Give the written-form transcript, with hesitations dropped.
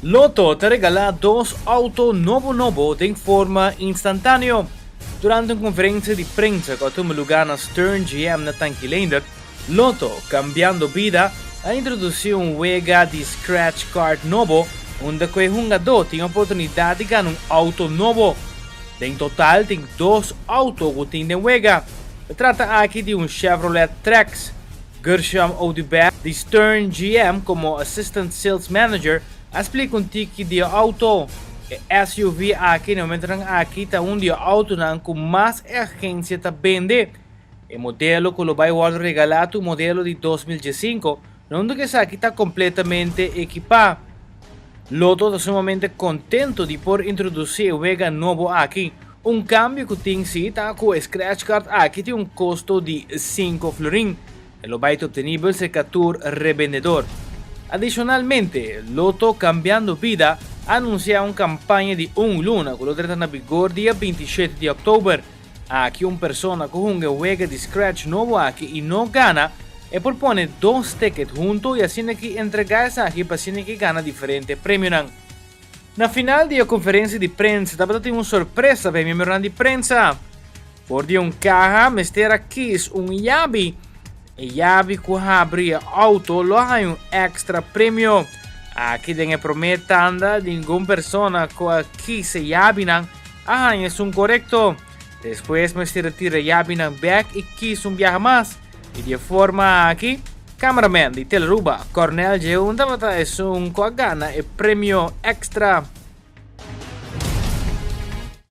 Lotto ta regalá dos outo nobo nobo den forma instantáneo. Durante un konferensia di prensa ku a tuma lugá na Stern GM na Tanki Leendert, Lotto, Kambiando Bida a introdusí un wega di scratch card nobo unda ku e hungadó tin oportunidat di gana un outo nobo. Den total tin dos outo ku tin den wega. Ta trata aki di un Chevrolet Trax. Gershom Oduber di Stern GM komo Assistant Sales Manager a splika un tiki di e outo. E SUV aki na momentonan aki ta un di e outonan ku mas e agensia ta bende. E modelo ku lo bai wòrdu regalá ta un modelo di 2015, na unda ku esaki ta kompletamente ekipá. Lotto ta sumamente kontento di por introdusí e wega nobo aki. Un kambio ku tin si ta ku e scratch card aki tin un kosto di sinku florin. E lo bai ta optenibel serka tur rebendedor. Adishonalmente, Lotto Kambiando Bida a anunsiá un kampaña di un luna ku lo drenta na bigor dia 27 di òktober. Aki un persona ku hunga e wega di scratch nobo aki i no gana, e por pone dos ticket hunto i asina ki entregá esaki pa asina ki gana diferente premionan. Na final di e konferensia di prensa tabata tin un sorpresa pa e miembronan di prensa. For di un kaha mester a kis un yabi. E yabi ku habri e outo lo a haña un èkstra premio. Aki den e promé tanda ningun persona ku a kis e yabinan a haña esun korekto. Despues mester a tira e yabinan bèk i kis un biaha mas. I di e forma aki, cameraman di Telearuba, Cornel Jeun tabata esun ku a gana e premio èkstra.